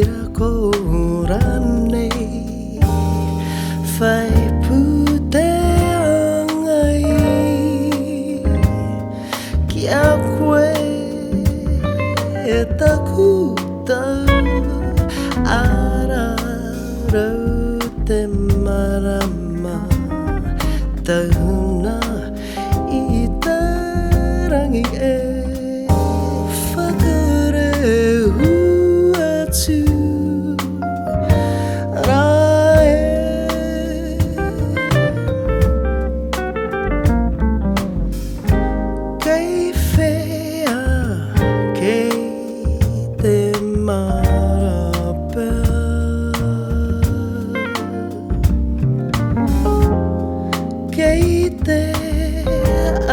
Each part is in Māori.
rako rānei, whai pūtea ngai ki a koe e taku tau ararau te marama tahuna i te rangi e whakarehu atu rā e. Kei whea kei te mara pea. Kei te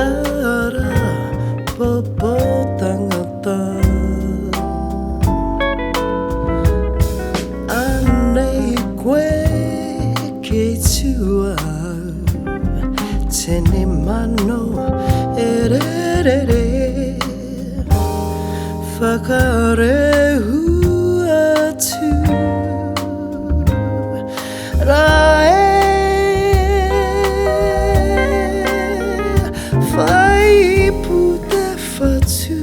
ara popo tangata. Anei koe kei tua au, tini mano e rerere, whakarehu atu rā e. Whai pū te whatu.